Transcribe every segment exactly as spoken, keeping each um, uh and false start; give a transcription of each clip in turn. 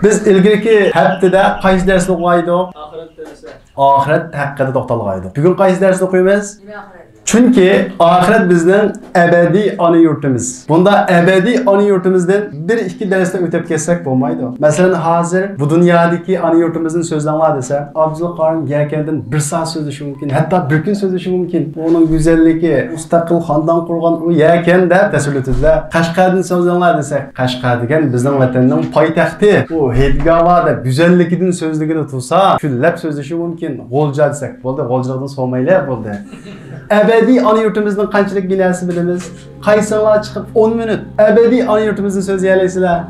بىز ئىلگىرىكى ھەپتىدە قايسى دەرسنى ئوقۇغان ئىدۇق؟ ئاخىرەت ھەققىدە توختالغان ئىدۇق. بۈگۈن قايسى دەرسنى ئوقۇيمىز؟ چۈنكى ئاخىرەت بىزنىڭ ئەبەدىي ئانا يۇرتىمىز. بۇنداق ئەبەدىي ئانا يۇرتىمىزدىن بىر ئىككى دەرسنى ئۆتۈپ كەتسەك بولمايدۇ. مەسىلەن، ھازىر بۇ دۇنيادىكى ئانا يۇرتىمىزنى سۆزلەڭلار دېسەم، ئابدۇلقارىم يەكەندىن بىر سائەت سۆزلىشى مۇمكىن، ھەتتا بىر كۈن سۆزلىشى مۇمكىن. ئۇنىڭ گۈزەللىكى، مۇستەقىل خاندان قۇرغان ئۇ يەكەن دەپ تەسۋىرلىتىدۇ. قەشقەردىن سۆزلەڭلار دېسەك، قەشقەر دېگەن بىزنىڭ ۋەتەننىڭ پايتەختى. ئۇ ھېيتگاۋا دەپ گۈزەللىكىدىن سۆزلىگىلى تۇرسا، كۈنلەپ سۆزلىشى مۇمكىن. غۇلجا دېسەك، بولدى، غۇلجىلىقتىن سورىمايلى، بولدى. ئەبەدىي ئانا يۇرتىمىزنىڭ قانچىلىك بىناسى بىلىمىز؟ قايسىڭلار چىقىپ ئون مىنۇت ئەبەدىي ئانا يۇرتىمىزنى سۆزلىيەلەيسىلەر؟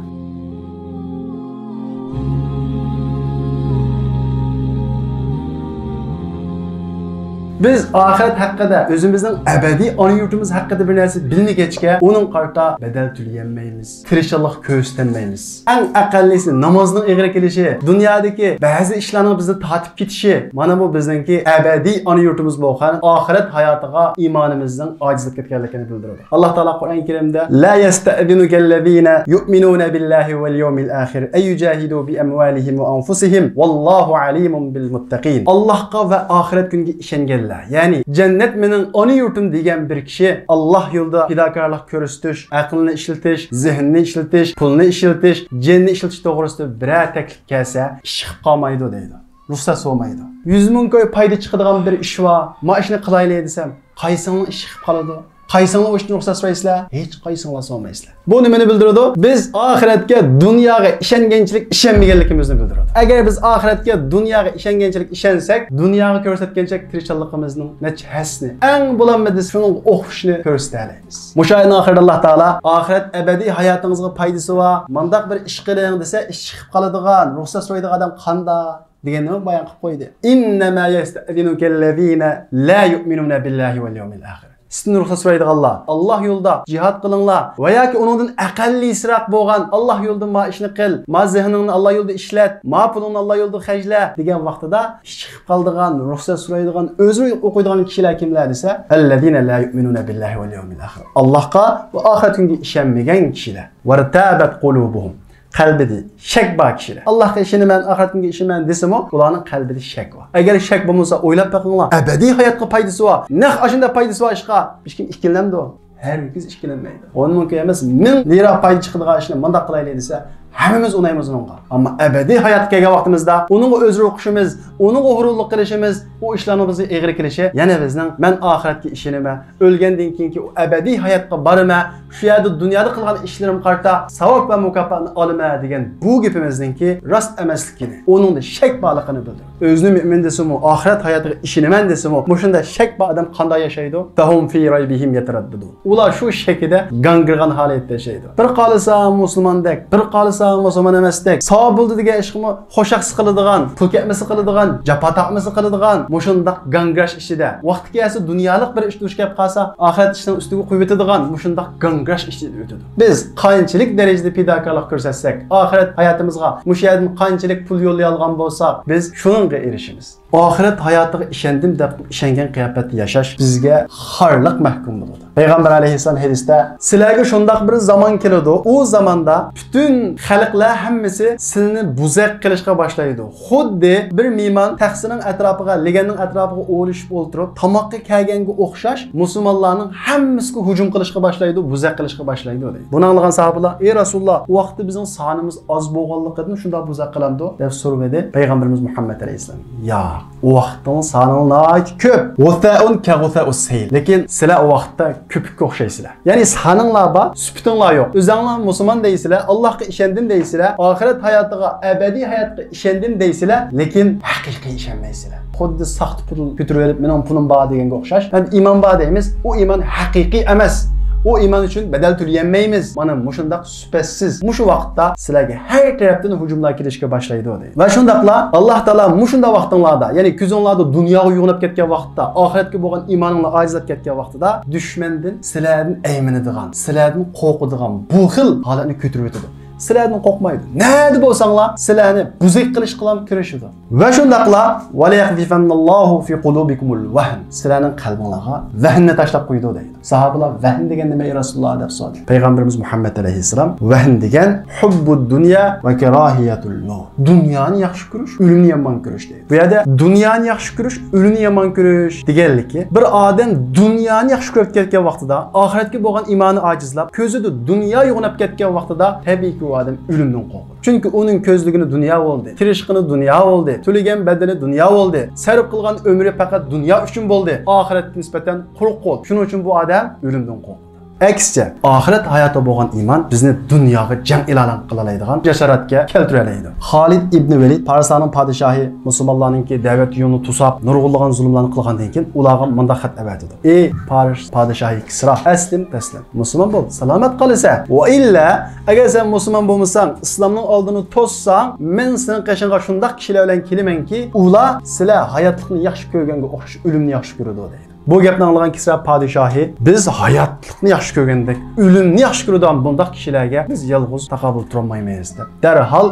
بىز ئاخىرەت ھەققىدە، ئۆزىمىزنىڭ ئەبەدىي ئانا يۇرتىمىز ھەققىدە بىر نەرسە بىلمىگەچكە، ئۇنىڭغا قارىتا بەدەل تۆلىيەلمەيمىز، تىرىشچانلىق كۆرسىتەلمەيمىز. ئەڭ ئەقەللىسى نامازنىڭ ئېغىر كېلىشى، دۇنيادىكى بەزى ئىشلارنىڭ بىزنى تارتىپ كېتىشى، مانا بۇ بىزنىڭكى ئەبەدىي ئانا يۇرتىمىز بولغان ئاخىرەت ھاياتىغا ئىمانىمىزنىڭ ئاجىزلىق كەتكەنلىكىنى بىلدۈرىدۇ. ئاللاھ تائالا قۇرئان كەرىمدە، لا يستأذنك الذين يؤمنون بالله واليوم الآخر أن يجاهدوا بأموالهم وأنفسهم والله عليم بالمتقين. ئاللاھقا ۋە ئاخىرەت كۈنىگە ئىشەنگەنلەر، يەنى جەننەت مېنىڭ ئانا يۇرتۇم دېگەن بىر كىشى ئاللاھ يولىدا پىداكارلىق كۆرسىتىش، ئەقلىنى ئىشلىتىش، زېھنىنى ئىشلىتىش، پۇلنى ئىشلىتىش، جېنىنى ئىشلىتىش توغرىسىدا بىرەر تەكلىپ كەلسە، ئىششىق قالمايدۇ دەيدۇ. رۇخسەت سورىمايدۇ. يۈز مىڭ كوي پايدا چىقىدىغان بىر ئىش بار، ما ئىشنى قىلايلى دېسەم، قايسىڭلار ئىششىق قالىدۇ؟ قايسىڭلار ئۇ ئىشتىن رۇخسەت سورايسىلەر؟ ھېچ قايسىڭلار سورىمايسىلەر. بۇ نېمىنى بىلدۈرىدۇ؟ بىز ئاخىرەتكە، دۇنياغا ئىشەنگەنچىلىك ئىشەنمىگەنلىكىمىزنى بىلدۈرىدۇ. ئەگەر بىز ئاخىرەتكە، دۇنياغا ئىشەنگەنچىلىك ئىشەنسەك، دۇنياغا كۆرسەتكەنچە تىرىشچانلىقىمىزنىڭ نەچچە ھەسسىنى، ئەڭ بولمىدى شۇنىڭغا ئوخشىشىنى كۆرسىتەلەيمىز. مۇشۇ ئايەتنىڭ ئاخىرىدا ئاللاھ تائالا ئاخىرەت ئەبەدىي ھاياتىڭىزغا پايدىسى بار، مانداق بىر ئىش قىلىڭ دېسە، ئىششىق قالىدىغان، رۇخسەت سورايدىغان ئادەم قانداق؟ دېگەننى بايان قىلىپ قويدى. إنما يستأذنك الذين لا يؤمنون بالله واليوم الآخر. سىزدىن رۇخسەت سورايدىغانلار، ئاللاھ يولىدا جىھاد قىلىڭلار ۋە ياكى ئۇنىڭدىن ئەقەللىيسىراق بولغان، ئاللاھ يولىدا ما ئىشنى قىل، ما زېھنىڭنى ئاللاھ يولىدا ئىشلەت، ما پۇلۇڭنى ئاللاھ يولىدا خەجلە دېگەن ۋاقتىدا ئىششىق قالىدىغان، رۇخسەت سورايدىغان، ئۆزرە ئوقۇيدىغان كىشىلەر كىملەر دېسە، الذين لا يؤمنون بالله واليوم الآخر. ئاللاھقا ۋە ئاخىرەت كۈنىگە ئىشەنمىگەن كىشىلەر. وارتابت قلوبهم. قەلبىدە شەك بار كىشىلەر. ئاللاھقا ئىشىنىمەن، ئاخىرەت كۈنىگە ئىشىنىمەن دېسىمۇ، ئۇلارنىڭ قەلبىدە شەك بار. ئەگەر شەك بولمىسا، ئويلاپ بېقىڭلار. ئەبەدىي ھاياتقا پايدىسى بار، نەق ئاشۇنداق پايدىسى بار ئىشقا ھېچكىم ئىككىلىنەمدۇ؟ ھەرگىز ئىككىلەنمەيدۇ. ئون مىڭ كوي ئەمەس، مىڭ لىرا پايدا چىقىدىغان ئىشنى مۇنداق قىلايلى دېسە، ھەممىمىز ئۇنايمىز ئۇنىڭغا. ئەمما ئەبەدىي ھاياتقا كەلگەن ۋاقتىمىزدا ئۇنىڭغا ئۆزرە ئوقۇشىمىز، ئۇنىڭغا غۇرۇرلۇق قىلىشىمىز، ئۇ ئىشلارنىڭ بىزگە ئېغىر كېلىشى يەنە بىزنىڭ، مەن ئاخىرەتكە ئىشىنىمەن، ئۆلگەندىن كېيىنكى ئۇ ئەبەدىي ھاياتقا بارىمەن، شۇ يەردە دۇنيادا قىلغان ئىشلىرىمغا قارىتا ساۋاب ۋە مۇكاپاتنى ئالىمەن دېگەن بۇ گېپىمىزنىڭكى راست ئەمەسلىكىنى، ئۇنىڭدا شەك بارلىقىنى بىلدۈرىدۇ. ئۆزىنى مۆمىن دېسىمۇ، ئاخىرەت ھاياتىغا ئىشىنىمەن دېسىمۇ، مۇشۇنداق شەك بار ئادەم قانداق ياشايدۇ؟ فهم في ريبهم يترددون. ئۇلار شۇ شەكىدە گاڭگىرىغان ھالەتتە ياشايدۇ. بىر قالسا مۇسۇلماندەك، بىر قالسا مۇسۇلمان ئەمەستەك، ساۋاب بولدى دېگەن ئىشقىمۇ خوش ئاقسا قىلىدىغان، پۇل كەتمىسە قىلىدىغان، جاپا تارتمىسا قىلىدىغان، مۇشۇنداق گاڭگىراش ئىچىدە، ۋاقتى كەلسە دۇنيالىق بىر ئىش دۇچ كەپ قالسا، ئاخىرەت ئىشنىڭ ئۈستىگە قويۇۋېتىدىغان مۇشۇنداق گاڭگىراش ئىچىدە ئۆتىدۇ. بىز قانچىلىك دەرىجىدە پىداكارلىق كۆرسەتسەك، ئاخىرەت ھاياتىمىزغا مۇشۇ يەردىن قانچىلىك پۇل يوللىيالىغان بولساق، بىز شۇنىڭغا ئېرىشىمىز. ئاخىرەت ھاياتىغا ئىشەندىم دەپ ئىشەنگەن قىياپەتتە ياشاش بىزگە خارلىق مەھكۇم بولىدۇ. پەيغەمبەر ئەلەيھىسسالام ھەدىستە، سىلەرگە شۇنداق بىر زامان كېلىدۇ، ئۇ زاماندا پۈتۈن خەلقلەر ھەممىسى سىلىنى بۇزەق قىلىشقا باشلايدۇ. خۇددى بىر مېھمان تەخسىنىڭ ئەتراپىغا، لېگەننىڭ ئەتراپىغا ئولىشىپ ئولتۇرۇپ، تاماققا كەلگەنگە ئوخشاش مۇسۇلمانلارنىڭ ھەممىسىگە ھۇجۇم قىلىشقا باشلايدۇ، بۇزەق قىلىشقا باشلايدۇ، دەيدۇ. بۇنى ئاڭلىغان ساھابىلار، ئەي رەسۇلاللا، ئۇ ۋاقىتتا بىزنىڭ سانىمىز ئاز بولغانلىقىدىن شۇنداق بۇزەق قىلامدۇ؟ دەپ سورىۋىدى پەيغەمبىرىمىز مۇھەممەد ئەلەيھىسسالام. ياق، ئۇ ۋاقىتنىڭ سانىڭ ناھايىتى كۆپ. غۇسائۇن كەغۇسائۇس سەيل. لېكىن سىلەر ئۇ ۋاقىتتا كۆپۈككە ئوخشايسىلەر. يەنى سانىڭلار بار، سۈپىتىڭلار يوق. ئۆزەڭلار مۇسۇلمان دەيسىلەر، ئاللاھقا ئىشەندىم دەيسىلەر، ئاخىرەت ھاياتىغا، ئەبەدىي ھاياتقا ئىشەندىم دەيسىلەر، لېكىن ھەقىقىي ئىشەنمەيسىلەر. خۇددى ساختا پۇل كۆتۈرۈۋېلىپ، مېنىڭ پۇلۇم بار دېگەنگە ئوخشاش. ئەمدى ئىمان بار دەيمىز، ئۇ ئىمان ھەقىقىي ئەمەس. ئۇ ئىمان ئۈچۈن بەدەل تۆلىيەلمەيمىز. مانا مۇشۇنداق سۈپەتسىز. مۇشۇ ۋاقىتتا سىلەرگە ھەر تەرەپتىن ھۇجۇملار كېلىشكە باشلايدۇ، دەيدۇ. ۋە شۇنداقلا ئاللاھ تائالا مۇشۇنداق ۋاقتىڭلاردا، يەنى كۆزۈڭلاردا دۇنياغا يوغىنىپ كەتكەن ۋاقىتتا، ئاخىرەتكە بولغان ئىمانىڭلار ئاجىزلاپ كەتكەن ۋاقتىدا، دۈشمەندىن سىلەردىن ئەيمىنىدىغان، سىلەردىن قورقىدىغان بۇ خىل ھالەتنى كۆتۈرۈۋېتىدۇ. سىلەردىن قورقمايدۇ. نەدە بولساڭلار سىلەرنى بۇزۇق قىلىشقىلا تىرىشىدۇ. ۋە شۇنداقلا، ۋەلەيەقزىفەننەللاھۇ فى قۇلۇبىكۇمۇل ۋەھن. سىلەرنىڭ قەلبىڭلارغا ۋەھننى تاشلاپ قويىدۇ دەيدۇ. ساھابىلار ۋەھن دېگەن نېمە ئەي رەسۇلۇللا دەپ سورىدى. پەيغەمبىرىمىز مۇھەممەد ئەلەيھىسسالام ۋەھن دېگەن ھۇببۇد دۇنيا ۋە كىراھىيەتۇل مەۋت. دۇنيانى ياخشى كۆرۈش، ئۆلۈمنى يامان كۆرۈش دەيدۇ. بۇ يەردە دۇنيانى ياخشى كۆرۈش، ئۆلۈمنى يامان كۆرۈش دېگەنلىكى، بىر ئادەم دۇنيانى ياخشى كۆرۈپ كەتكەن ۋاقتىدا، ئاخىرەتكە بولغان ئىمانى ئاجىزلاپ، كۆزىدە دۇنيا يوغىناپ كەتكەن ۋاقتىدا، تەبىئىيكى، ئۇ ئادەم ئۆلۈمدىن قورقىدۇ. چۈنكى ئۇنىڭ كۆزلىگىنى دۇنيا بولدى، تىرىشقىنى دۇنيا بولدى، تۆلىگەن بەدىلى دۇنيا بولدى، سەرپ قىلغان ئۆمرى پەقەت دۇنيا ئۈچۈن بولدى، ئاخىرەتكە نىسبەتەن قۇرۇق قول. شۇنىڭ ئۈچۈن بۇ ئادەم ئۆلۈمدىن قورقىدۇ. ئەكسىچە، ئاخىرەت ھاياتىغا بولغان ئىمان بىزنى دۇنياغا جەڭ ئېلان قىلالايدىغان جاسارەتكە كەلتۈرەلەيدۇ. خالىد ئىبنى ۋەلىد پارسلارنىڭ پادىشاھى، مۇسۇلمانلارنىڭكى دەۋەت يولىنى توساپ، نۇرغۇنلىغان زۇلۇملارنى قىلغاندىن كېيىن ئۇلارغا مۇنداق خەت ئەۋەتىدۇ: ئى پارس پادىشاھى كىسرا، ئەسلىم تەسلىم، مۇسۇلمان بول، سالامەت قالىسەن. ۋە ئىللا، ئەگەر سەن مۇسۇلمان بولمىساڭ، ئىسلامنىڭ ئالدىنى توسساڭ، مەن سېنىڭ قېشىڭغا شۇنداق كىشىلەر بىلەن كېلىمەنكى، ئۇلار سىلەر ھاياتلىقنى ياخشى كۆرگەنگە ئوخشاش ئۆلۈمنى ياخشى كۆرىدۇ دەيدۇ. بۇ گەپنى ئاڭلىغان كىسرا پادىشاھى، بىز ھاياتلىقنى ياخشى كۆرگەندەك، ئۆلۈمنى ياخشى كۆرىدىغان بۇنداق كىشىلەرگە بىز يالغۇز تاقابىل تۇرالمايمىز دەپ، دەرھال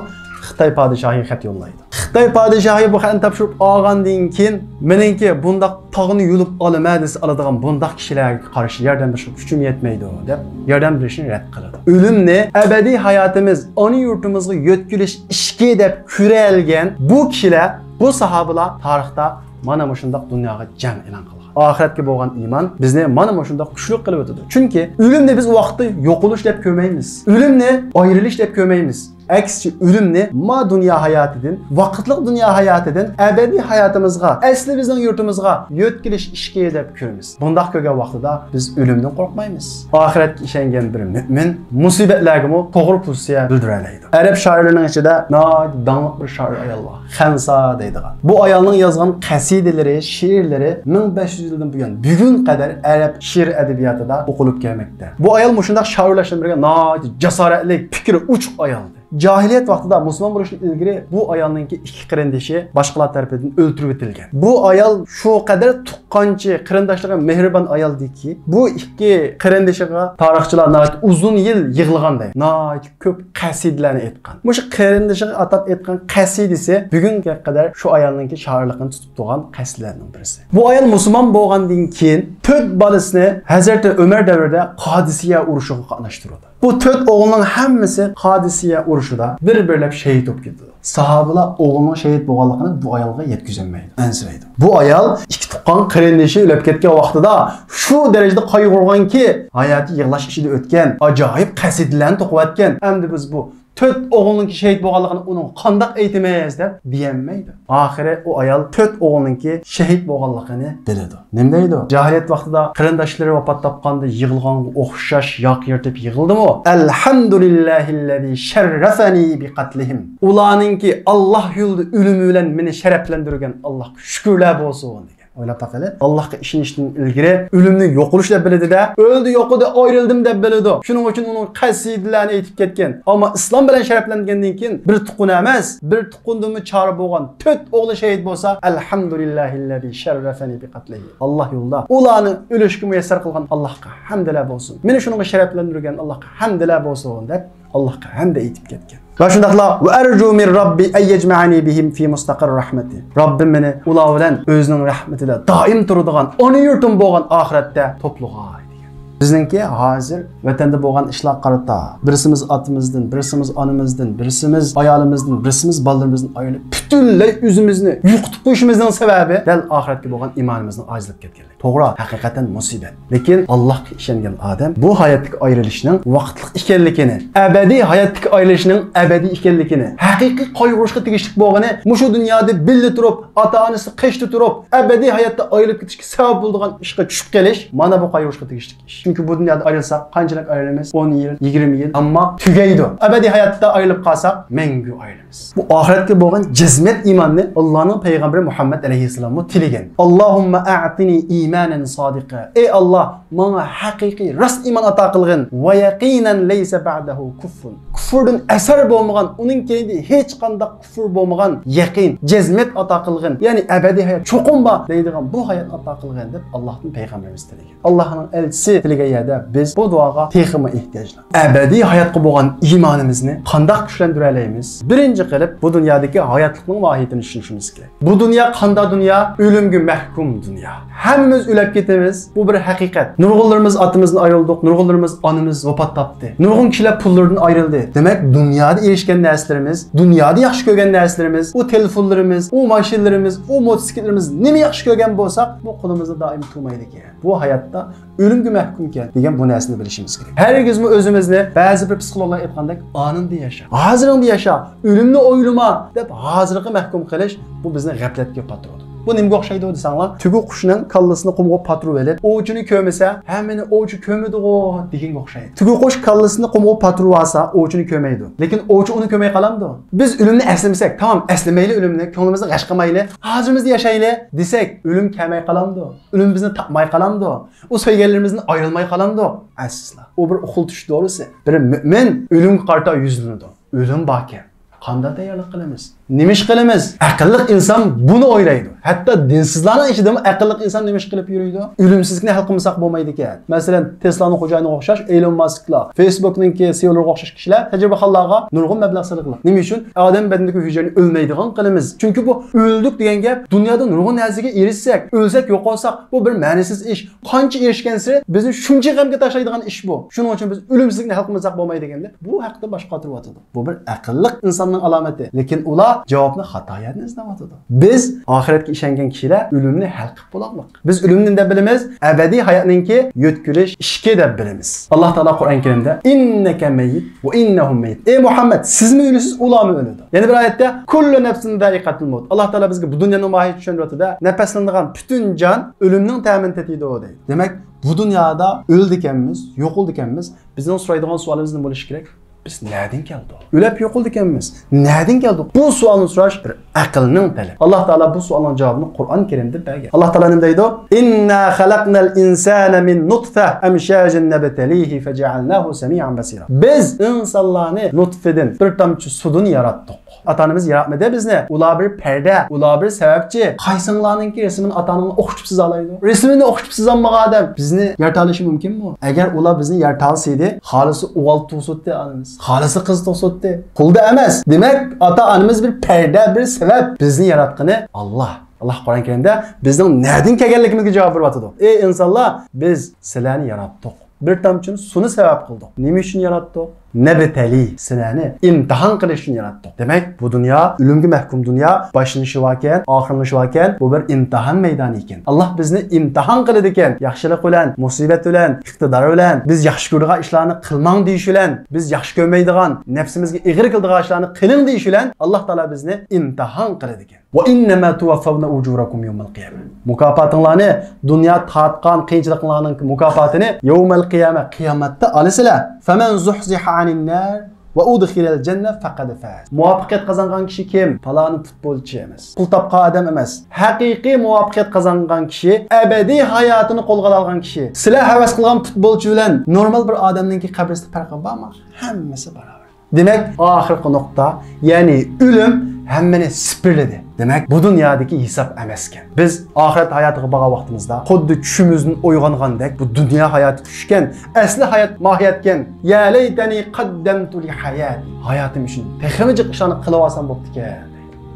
خىتاي پادىشاھىغا خەت يوللايدۇ. خىتاي پادىشاھى بۇ خەتنى تاپشۇرۇپ ئالغاندىن كېيىن، مېنىڭكى بۇنداق تاغنى يۇلۇپ ئالىمەن دېسە ئالىدىغان بۇنداق كىشىلەرگە قارشى ياردەم بېرىشكە كۈچۈم يەتمەيدۇ دەپ، ياردەم بېرىشنى رەت قىلىدۇ. ئۆلۈمنى ئەبەدىي ھاياتىمىز، ئانا يۇرتىمىزغا يۆتكىلىش ئىشىكى دەپ كۆرەلىگەن بۇ كىشىلەر، بۇ ساھابىلار تارىختا مانا مۇشۇنداق دۇنياغا جەڭ ئېلان قىلغان. ئاخىرەتكە بولغان ئىمان بىزنى مانا مۇشۇنداق كۈچلۈك قىلىۋېتىدۇ. چۈنكى ئۆلۈمنى بىز ۋاقىتتا يوقىلىش دەپ كۆرمەيمىز. ئۆلۈمنى ئايرىلىش دەپ كۆرمەيمىز. ئەكسىچە، ئۆلۈمنى ما دۇنيا ھاياتىدىن، ۋاقىتلىق دۇنيا ھاياتىدىن، ئەبەدىي ھاياتىمىزغا، ئەسلى بىزنىڭ يۇرتىمىزغا يۆتكىلىش ئىشىكى دەپ كۆرىمىز. بۇنداق كۆرگەن ۋاقتىدا بىز ئۆلۈمدىن قورقمايمىز. ئاخىرەتكە ئىشەنگەن بىر مۆمىن مۇسىبەتلەرگىمۇ توغرا پوزىتسىيە بىلدۈرەلەيدۇ. ئەرەب شائىرلىرىنىڭ ئىچىدە ناھايىتى داڭلىق بىر شائىر ئايال بار، خەنسا دەيدىغان. بۇ ئايالنىڭ يازغان قەسىدىلىرى، شېئىرلىرى مىڭ بەش يۈز يىلدىن بۇيان بۈگۈن قەدەر ئەرەب شېئىر ئەدەبىياتىدا ئوقۇلۇپ كەلمەكتە. بۇ ئايال مۇشۇنداق شائىرلار بىلەن بىرگە ناھايىتى جاسارەتلىك، پىكرى ئوچۇق ئايال ئىدى. جاھىلىيەت ۋاقتىدا، مۇسۇلمان بولۇشتىن ئىلگىرى، بۇ ئايالنىڭكى ئىككى قېرىندىشى باشقىلار تەرىپىدىن ئۆلتۈرۈۋېتىلگەن. بۇ ئايال شۇ قەدەر تۇغقانچى، قېرىنداشلىرىغا مېھرىبان ئايالدىكى، بۇ ئىككى قېرىندىشىغا تارىخچىلار ناھايىتى ئۇزۇن يىل يىغلىغان دەيدۇ. ناھايىتى كۆپ قەسىدىلەرنى ئېيتقان. مۇشۇ قېرىندىشىغا ئاتاپ ئېيتقان قەسىدىسى بۈگۈنگە قەدەر شۇ ئايالنىڭكى شائىرلىقىنى تۇتۇپ تۇرغان قەسىدىلەرنىڭ بىرسى. بۇ ئايال مۇسۇلمان بولغاندىن كېيىن تۆت بالىسىنى ھەزرىتى ئۆمەر دەۋرىدە قادىسىيە ئۇرۇشىغا قاتناشتۇرىدۇ. بۇ تۆت ئوغلىنىڭ ھەممىسى قادىسىيە ئۇرۇشىدا بىر-بىرلەپ شېھىت بولۇپ كېتىدۇ. ساھابىلار ئوغلىنىڭ شېھىت بولغانلىقىنى بۇ ئايالغا يەتكۈزەلمەيدۇ، ئەنسىرەيدۇ. بۇ ئايال ئىككى تۇغقان قېرىندىشى ئۆلۈپ كەتكەن ۋاقتىدا شۇ دەرىجىدە قايغۇرغانكى، ھاياتى يىغلاش ئىچىدە ئۆتكەن، ئاجايىپ قەسىدىلەرنى توقۇۋەتكەن. ئەمدى بىز بۇ تۆت ئوغلىنىڭكى شېھىت بولغانلىقىنى ئۇنىڭغا قانداق ئېيتىمىز دەپ دېيەلمەيدۇ. ئاخىرى ئۇ ئايال تۆت ئوغلىنىڭكى شېھىت بولغانلىقىنى بىلىدۇ. نېمە دەيدۇ؟ جاھىلىيەت ۋاقتىدا قېرىنداشلىرى ۋاپات تاپقاندا يىغلىغانغا ئوخشاش ياقا يىرتىپ يىغلىدىمۇ؟ ئەلھەمدۇلىللاھىللەزى شەررەفەنى بىقەتلىھىم. ئۇلارنىڭكى ئاللاھ يولىدا ئۆلۈمى بىلەن مېنى شەرەپلەندۈرگەن ئاللاھقا شۈكۈرلەر بولسۇن دېگەن. ئويلاپ باقىلى. ئاللاھقا ئىشىنىشتىن ئىلگىرى ئۆلۈمنى يوقىلىش دەپ بىلىدۇ-دە، ئۆلدى يوقىدى ئايرىلدىم دەپ بىلىدۇ. شۇنىڭ ئۈچۈن ئۇنىڭ قەسىدىلەرنى ئېيتىپ كەتكەن. ئەمما ئىسلام بىلەن شەرەپلەنگەندىن كېيىن بىر تۇغقان ئەمەس، بىر تۇغقاندىنمۇ چارە بولغان تۆت ئوغلى شېھىت بولسا، ئەلھەمدۇلىللاھىللەزى شەررەفەنى بىقەتلىھى. ئاللاھ يولىدا ئۇلارنى ئۆلۈشكە مۇيەسسەر قىلغان ئاللاھقا ھەمدىلەر بولسۇن. مېنى شۇنىڭغا شەرەپلەندۈرگەن ئاللاھقا ھەمدىلەر بولسۇن دەپ ئاللاھقا ھەمدە ئېيتىپ كەتكەن. ۋە شۇنداقلا، ۋە ئەرجۇ مىن رەببى ئەن يەجمەئەنى بىھىم فى مۇستەقەر رەھمەتى. رەببىم مېنى ئۇلار بىلەن ئۆزىنىڭ رەھمىتىدە دائىم تۇرىدىغان ئانا يۇرتۇم بولغان ئاخىرەتتە توپلىغاي دېگەن. بىزنىڭكى ھازىر ۋەتەندە بولغان ئىشلارغا قارىتا، بىرسىمىز ئاتىمىزدىن، بىرسىمىز ئانىمىزدىن، بىرسىمىز ئايالىمىزدىن، بىرسىمىز بالىلىرىمىزدىن ئايرىلىپ، پۈتۈنلەي ئۆزىمىزنى يوقىتىپ قويۇشىمىزنىڭ سەۋەبى دەل ئاخىرەتكە بولغان ئىمانىمىزنىڭ ئاجىزلاپ كەتكەنلىكى. توغرا، ھەقىقەتەن مۇسىبەت. لېكىن ئاللاھقا ئىشەنگەن ئادەم بۇ ھاياتتىكى ئايرىلىشنىڭ ۋاقىتلىق ئىكەنلىكىنى، ئەبەدىي ھاياتتىكى ئايرىلىشنىڭ ئەبەدىي ئىكەنلىكىنى، ھەقىقىي قايغۇرۇشقا تېگىشلىك بولغىنى مۇشۇ دۇنيادا بىللە تۇرۇپ، ئاتا-ئانىسى قېشىدا تۇرۇپ، ئەبەدىي ھاياتتا ئايرىلىپ كېتىشكە سەۋەب بولىدىغان ئىشقا چۈشۈپ قېلىش، مانا بۇ قايغۇرۇشقا تېگىشلىك ئىش. چۈنكى بۇ دۇنيادا ئايرىلساق، قانچىلىك ئايرىلىمىز؟ ئون يىل، يىگىرمە يىل، ئەمما تۈگەيدۇ. ئەبەدىي ھاياتتا ئايرىلىپ قالساق، مەڭگۈ ئايرىلىمىز. بۇ ئاخىرەتكە بولغان جەزم. خىزمەت ئىماننى ئاللانىڭ پەيغەمبىرى مۇھەممەد ئەلەيھىسسالاممۇ تىلىگەن. ئاللاھۇممە ئەئتىنى ئىمانەن سادىقا. ئەي ئاللا، ماڭا ھەقىقىي راست ئىمان ئاتا قىلغىن. ۋە يەقىنەن لەيسە بەئدەھۇ كۇفرۇن. كۇفۇردىن ئەسەر بولمىغان، ئۇنىڭ كەينىدە ھېچقانداق كۇفۇر بولمىغان يەقىن، جەزمەت ئاتا قىلغىن. يەنى ئەبەدىي ھايات چوقۇم بار دەيدىغان بۇ ھاياتنى ئاتا قىلغىن دەپ ئاللاھتىن پەيغەمبىرىمىز تىلىگەن. ئاللاھنىڭ ئەلچىسى تىلىگەن يەردە بىز بۇ دۇئاغا تېخىمۇ ئېھتىياجلىق. ئەبەدىي ھاياتقا بولغان ئىمانىمىزنى قانداق كۈچلەندۈرەلەيمىز؟ بىرىنچى قىلىپ، بۇ دۇنيادىكى ھاياتلىقنىڭ ماھىيىتىنى چۈشىنىشىمىز كېرەك. بۇ دۇنيا قانداق دۇنيا؟ ئۆلۈمگە مەھكۇم دۇنيا. ھەممىمىز ئۆلۈپ كېتىمىز. بۇ بىر ھەقىقەت. نۇرغۇنلىرىمىز ئاتىمىزدىن ئايرىلدۇق، نۇرغۇنلىرىمىز ئانىمىز ۋاپات تاپتى. نۇرغۇن كىشىلەر پۇللىرىدىن ئايرىلدى. دېمەك، دۇنيادا ئېرىشكەن نەرسىلىرىمىز، دۇنيادا ياخشى كۆرگەن نەرسىلىرىمىز، ئۇ تېلېفونلىرىمىز، ئۇ ماشىنىلىرىمىز، ئۇ موتوسىكلىتلىرىمىز، نېمە ياخشى كۆرگەن بولساق، بۇ قولىمىزدا دائىم تۇرمايدىكەن. بۇ ھاياتتا ئۆلۈمگە مەھكۇمكەن دېگەن بۇ نەرسىنى بىلىشىمىز كېرەك. ھەرگىزمۇ ئۆزىمىزنى بەزى بىر پسىخولوگلار ئېيتقاندەك ئانىڭدا ياشا، ھازىرىڭدا ياشا، ئۆلۈمنى ئويلىما دەپ ھازىرغا مەھكۇم قىلىش، بۇ بىزنى غەپلەتكە پاتۇرىدۇ. بۇ نېمىگە ئوخشايدۇ دېسەڭلار، تۆگە قۇشنىڭ كاللىسىنى قۇمغا پاتۇرۇۋېلىپ، ئوۋچىنى كۆرمىسە، ھە، مېنى ئوۋچى كۆرمىدىغۇ دېگەنگە ئوخشايدۇ. تۆگە قۇش كاللىسىنى قۇمغا پاتۇرۇۋالسا، ئوۋچىنى كۆرمەيدۇ. لېكىن ئوۋچى ئۇنى كۆرمەي قالامدۇ؟ بىز ئۆلۈمنى ئەسلىمىسەك، تامام ئەسلىمەيلى ئۆلۈمنى، كۆڭلىمىزنى غەش قىلمايلى، ھازىرىمىزدا ياشايلى دېسەك، ئۆلۈم كەلمەي قالامدۇ؟ ئۆلۈم بىزنى تاپماي قالامدۇ؟ ئۇ سۆيگەنلىرىمىزدىن ئايرىلماي قالامدۇ؟ ئەسلا. ئۇ بىر ئۇخلىتىش دورىسى. بىر مۆمىن ئۆلۈمگە قارىتا يۈزلىنىدۇ. ئۆلۈم باركەن. قانداق تەييارلىق قىلىمىز؟ نېمە ئىش قىلىمىز؟ ئەقىللىق ئىنسان بۇنى ئويلايدۇ. ھەتتا دىنسىزلارنىڭ ئىچىدىمۇ ئەقىللىق ئىنسان نېمە ئىش قىلىپ يۈرىدۇ؟ ئۆلۈمسىزلىكنى ھەل قىلمىساق بولمايدىكەن. مەسىلەن، تېسلانىڭ خوجايىنىغا ئوخشاش، ئېلون ماسكلار، فېيسبۇكنىڭكى سىئولىرىغا ئوخشاش كىشىلەر تەجرىبىخانىلارغا نۇرغۇن مەبلەغ سالغىلى. نېمە ئۈچۈن؟ ئادەم بەدىنىدىكى ھۈجەيرىنى ئۆلمەيدىغان قىلىمىز. چۈنكى بۇ ئۆلدۇق دېگەن گەپ، دۇنيادا نۇرغۇن نەرسىگە ئېرىشسەك، ئۆلسەك، يوقالساق، بۇ بىر مەنىسىز ئىش. قانچە ئېرىشكەنسېرى بىزنى شۇنچە غەمگە تاشلايدىغان ئىش بۇ. شۇنىڭ ئۈچۈن بىز ئۆلۈمسىزلىكنى ھەل قىلمىساق بولمايدىكەن دەپ، بۇ ھەقتە باش قاتۇرۇۋاتىدۇ. بۇ بىر ئەقىللىق ئىنساننىڭ ئالامىتى. لېكىن ئۇلار جاۋابنى خاتا يەردىن ئىزدەۋاتىدۇ. بىز ئاخىرەتكە ئىشەنگەن كىشىلەر ئۆلۈمنى ھەل قىلىپ بولالمىدۇق. بىز ئۆلۈمنى نېمە دەپ بىلىمىز؟ ئەبەدىي ھاياتنىڭكى يۆتكىلىش ئىشىكى دەپ بىلىمىز. ئاللا تائالا قۇرئان كەرىمدە، «ئىننەكە مەييىت ۋە ئىننەھۇم مەييىتۇن.» ئەي مۇھەممەد، سىزمۇ ئۆلىسىز، ئۇلارمۇ ئۆلىدۇ. يەنە بىر ئايەتتە، «كۇللۇ نەفسىن زائىقەتۇل مەۋت.» ئاللا تائالا بىزگە بۇ دۇنيانىڭ ماھىيىتىنى چۈشەندۈرۈۋاتىدۇ. نەپەسلىنىدىغان پۈتۈن جان ئۆلۈمنىڭ تەمىنى تېتىيدۇ، دەيدۇ. دېمەك، بۇ دۇنيادا ئۆلىدىكەنمىز، يوقىلىدىكەنمىز. بىزنىڭ سورايدىغان سوئالىمىز نېمە بولۇشى كېرەك؟ بىز نەدىن كەلدۇق؟ ئۆلۈپ يوقىلىدىكەنمىز. نەدىن كەلدۇق؟ بۇ سوئالنى سوراش بىر ئەقىلنىڭ تەلىپى. ئاللا تائالا بۇ سوئالنىڭ جاۋابىنى قۇرئان كەرىمدە بەرگەن. ئاللا تائالا نېمە دەيدۇ؟ «ئىننا خەلەقنەل ئىنسانە مىن نۇتفە ئەمشاجىن نەبتەلىھى فەجەئەلناھۇ سەمىئەن بەسىرا.» بىز ئىنسانلارنى نۇتفىدىن، بىر تامچە سۇدىن ياراتتۇق. ئاتا-ئانىمىز ياراتمىدى بىزنى. ئۇلار بىر پەردە، ئۇلار بىر سەۋەبچى. قايسىڭلارنىڭكى رەسىمىنى ئاتا-ئاناڭلار ئوخشىتىپ سىزالايدۇ؟ رەسىمىنى ئوخشىتىپ سىزالمىغان ئادەم بىزنى يارىتالىشى مۇمكىنمۇ؟ ئەگەر ئۇلار بىزنى يارىتالىسىدى، خالىسا ئۇۋال تۇغسۇتتى ئانىمىز، خالىسا قىز تۇغسۇتتى. قولدا ئەمەس. دېمەك، ئاتا-ئانىمىز بىر پەردە، بىر سەۋەب. بىزنى ياراتقىنى ئاللا. ئاللا قۇرئان كەرىمدە بىزنىڭ نەدىن كەلگەنلىكىمىزگە جاۋاب بېرىۋاتىدۇ. ئەي ئىنسانلار، بىز سىلەرنى ياراتتۇق. بىر تامچىنى سۇنى سەۋەب قىلدۇق. نېمە ئۈچۈن ياراتتۇق؟ نەبتەلى، سىلەرنى ئىمتىھان قىلىش ئۈچۈن ياراتتۇق. دېمەك، بۇ دۇنيا ئۆلۈمگە مەھكۇم دۇنيا، باشلىنىشى باركەن، ئاخىرلىنىشى باركەن، بۇ بىر ئىمتىھان مەيدانى ئىكەن. ئاللا بىزنى ئىمتىھان قىلىدىكەن، ياخشىلىق بىلەن، مۇسىبەت بىلەن، ئىقتىدار بىلەن، بىز ياخشى كۆرىدىغان ئىشلارنى قىلماڭ دېيىش بىلەن، بىز ياخشى كۆرمەيدىغان، نەپسىمىزگە ئېغىر كېلىدىغان ئىشلارنى قىلىڭ دېيىش بىلەن ئاللا تائالا بىزنى ئىمتىھان قىلىدىكەن. «ۋە ئىننەما تۇۋەففەۋنە ئۇجۇرەكۇم يەۋمەل قىيامە.» مۇكاپاتىڭلارنى، دۇنيا تارتقان قىيىنچىلىقلارنىڭ مۇكاپاتىنى يەۋمەل قىيامە، قىيامەتتە ئالىسىلەر. «فەمەن زۇھزىھە ئەنىن نار ۋە ئۇدخىلەل جەننە فەقەد فاز.» مۇۋەپپەقىيەت قازانغان كىشى كىم؟ پالانى پۇتبولچى ئەمەس، پۇل تاپقان ئادەم ئەمەس. ھەقىقىي مۇۋەپپەقىيەت قازانغان كىشى ئەبەدىي ھاياتىنى قولغا ئالغان كىشى. سىلەر ھەۋەس قىلغان پۇتبولچى بىلەن نورمال بىر ئادەمنىڭكى قەبرىسىدە پەرقى بارمۇ؟ ھەممىسى باراۋەر. دېمەك، ئاخىرقى نۇقتا، يەنى ئۆلۈم ھەممىنى سىپىرلىدى. دېمەك، بۇ دۇنيادىكى ھېساب ئەمەسكەن. بىز ئاخىرەت ھاياتىغا بارغان ۋاقتىمىزدا خۇددى چۈشىمىزدىن ئويغانغاندەك، بۇ دۇنيا ھاياتى چۈشكەن، ئەسلى ھايات ماھىيەتكەن. يا لەيتەنى قەددەمتۇ لىھاياتى. ھاياتىم ئۈچۈن تېخىمۇ جىق ئىشلارنى قىلىۋالسام بوپتىكەن.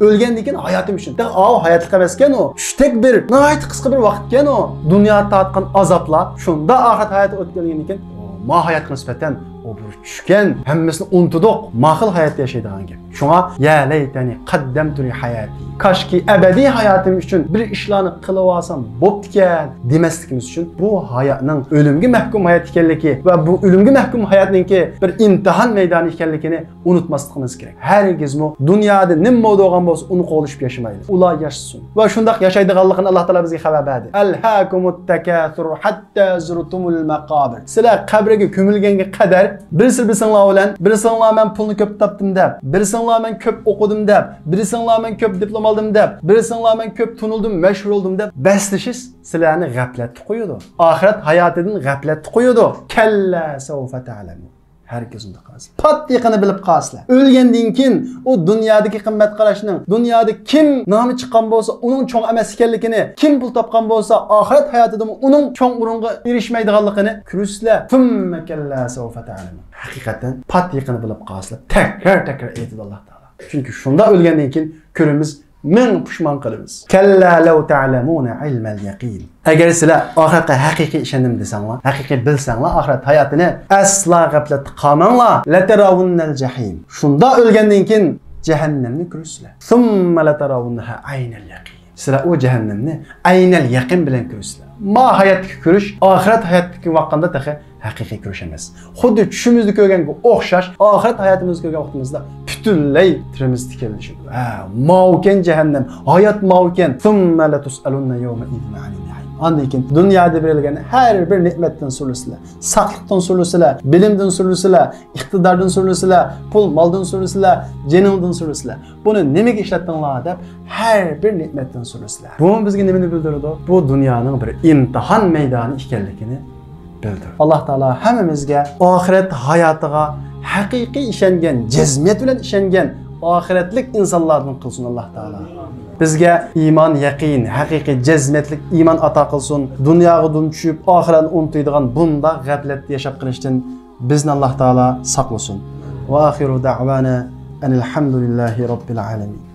ئۆلگەندىن كېيىن ھاياتىم ئۈچۈن. تېخى ئاۋۇ ھاياتلىق ئەمەسكەن ئۇ. چۈشتەك بىر، ناھايىتى قىسقا بىر ۋاقىتكەن ئۇ. دۇنيا تارتقان ئازابلار شۇنداق ئاخىرەت ھاياتىغا ئۆتكەندىن كېيىن، ما ھاياتقا نىسبەتەن ئۇ بىر چۈشكەن، ھەممىسىنى ئۇنتۇدۇق، ما خىل ھاياتتا ياشايدىغان گەپ. شۇڭا، يا لەيتەنى قەددەمتۇ لىھاياتى. كاشكى ئەبەدىي ھاياتىم ئۈچۈن بىر ئىشلارنى قىلىۋالسام بوپتىكەن دېمەسلىكىمىز ئۈچۈن بۇ ھاياتنىڭ ئۆلۈمگە مەھكۇم ھايات ئىكەنلىكى ۋە بۇ ئۆلۈمگە مەھكۇم ھاياتنىڭكى بىر ئىمتىھان مەيدانى ئىكەنلىكىنى ئۇنتۇماسلىقىمىز كېرەك. ھەرگىزمۇ دۇنيادا نېمە بولىدىغان بولسا، ئۇنى قوغلىشىپ ياشىمايلى. ئۇلار ياشىسۇن. ۋە شۇنداق ياشايدىغانلىقىنى ئاللا تائالا بىزگە خەۋەر بەردى. «ئەلھاكۇمۇت تەكەسۇر ھەتتا زۇرتۇمۇل مەقابىر.» سىلەر قەبرىگە كۆمۈلگەنگە قەدەر بىرسى بىرسىڭلار بىلەن، بىرسىڭلار مەن پۇلنى كۆپ تاپتىم دەپ، بىرسىڭ مەن كۆپ ئوقۇدۇم دەپ، بىرسىڭلار مەن كۆپ دىپلوم ئالدىم دەپ، بىرسىڭلار مەن كۆپ تونۇلدۇم، مەشھۇر بولدۇم دەپ بەسلىشىش سىلەرنى غەپلەتتە قويىدۇ. ئاخىرەت ھاياتىدىن غەپلەتتە قويىدۇ. كەللا سەۋفە تەلەمۇن. ھەرگىز ئۇنداق ئەمەس. پات يېقىنى بىلىپ قالىسىلەر. ئۆلگەندىن كېيىن ئۇ دۇنيادىكى قىممەت قاراشنىڭ، دۇنيادا كىم نامى چىققان بولسا، ئۇنىڭ چوڭ ئەمەس ئىكەنلىكىنى، كىم پۇل تاپقان بولسا، ئاخىرەت ھاياتىدىمۇ ئۇنىڭ چوڭ ئورۇنغا ئېرىشمەيدىغانلىقىنى كۆرىسىلەر. ثم كلا سوف تعلمون. ھەقىقەتەن پات يېقىنى بىلىپ قالىسىلەر. تەكرار، تەكرار ئېيتىدۇ ئاللاھ تائالا. چۈنكى شۇنداق ئۆلگەندىن كېيىن كۆرىمىز، مىڭ پۇشمان قىلىمىز. كلا لو تعلمون علم اليقين. ئەگەر سىلەر ئاخىرەتكە ھەقىقىي ئىشەندىم دېسەڭلار، ھەقىقىي بىلسەڭلار ئاخىرەت ھاياتىنى، ئەسلا غەپلەتتە قالماڭلار. لترون الجحيم. شۇنداق ئۆلگەندىن كېيىن جەھەننەمنى كۆرىسىلەر. ثم لترونها عين اليقين. سىلەر ئۇ جەھەننەمنى ئەينەل يەقىن بىلەن كۆرىسىلەر. ما ھاياتتىكى كۆرۈش ئاخىرەت ھاياتتىكى ۋاققاندا تېخى ھەقىقىي كۆرۈش ئەمەس. خۇددى چۈشىمىزدە كۆرگەنگە ئوخشاش، ئاخىرەت ھاياتىمىزدا كۆرگەن ۋاقتىمىزدا پۈتۈنلەي تىرىمىز تىكەنلىشىدۇ. ھە، ماۋۇكەن جەھەننەم، ھايات ماۋۇكەن. ثم لتسألن يومئذ عن النعيم. ئاندىن كېيىن دۇنيادا بېرىلگەن ھەر بىر نېمەتتىن سورىسىلەر، ساقلىقتىن سورىسىلەر، بىلىمدىن سورىسىلەر، ئىقتىداردىن سورىسىلەر، پۇل مالدىن سورىسىلەر، جېنىڭدىن سورىسىلەر. بۇنى نېمىگە ئىشلەتتىڭلار دەپ ھەر بىر نېمەتتىن سورىسىلەر. بۇمۇ بىزگە نېمىنى بىلدۈرىدۇ؟ بۇ دۇنيانىڭ بىر ئىمتىھان مەيدانى ئىكەنلىكىنى بىلدۈرىدۇ. ئاللاھ تائالا ھەممىمىزگە ئاخىرەت ھاياتىغا ھەقىقىي ئىشەنگەن، جەزمىيەت بىلەن ئىشەنگەن ئاخىرەتلىك ئىنسانلاردىن قىلسۇن ئاللاھ تائالا. بىزگە ئىمان يەقىن، ھەقىقىي جەزمىيەتلىك ئىمان ئاتا قىلسۇن. دۇنياغا دۇم چۈشۈپ، ئاخىرەتنى ئۇنتۇيدىغان بۇنداق غەپلەتتە ياشاپ قېلىشتىن بىزنى ئاللاھ تائالا ساقلىسۇن. وآخر دعوانا أن الحمد لله رب العالمين.